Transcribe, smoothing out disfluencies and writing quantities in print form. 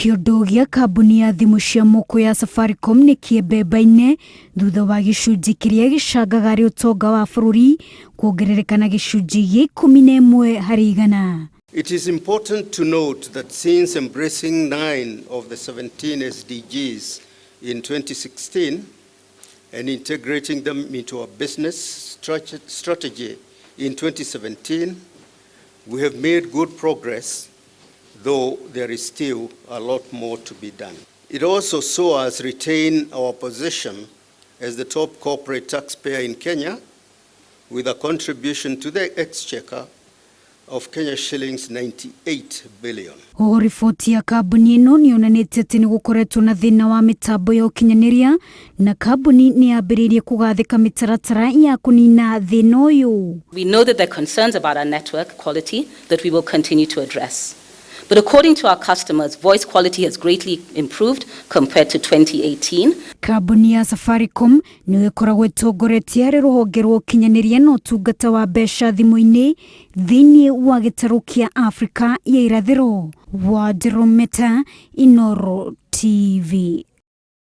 Kĩondo gĩa kambuni ya thimũ cia moko ya Safaricom nĩ kĩembemba-inĩ thutha wa gĩcunjĩ kĩrĩa gĩcangaga harĩ ũtonga wa bũrũri kuongerereka na gĩcunjĩ gĩa 11%. It is important to note that since embracing 9 of the 17 SDGs in 2016 and integrating them into our business strategy in 2017, we have made good progress, though there is still a lot more to be done. It also saw us retain our position as the top corporate taxpayer in Kenya, with a contribution to the exchequer of Kenya shillings 98 billion. Oho riboti ya kambuni ĩno nĩ yonanĩtie atĩ nĩ gũkoretwo na thĩna wa mĩtambo ya ũkinyanĩria na kambuni nĩ yambĩrĩirie kũgathĩka mĩtaratara ya kũnina thĩna ũyũ. We know that there are concerns about our network quality that we will continue to address. But according to our customers, voice quality has greatly improved compared to 2018. Kambuni ya Safaricom nĩyo ĩkoragwo ĩtongoretie harĩ rũhonge rwa ũkinyanĩria na ũtungata wa mbeca thimũ-inĩ thĩinĩ wa gĩtarũ kĩa Afrika ya irathĩro. Wanjerũ Meta, Inooro TV.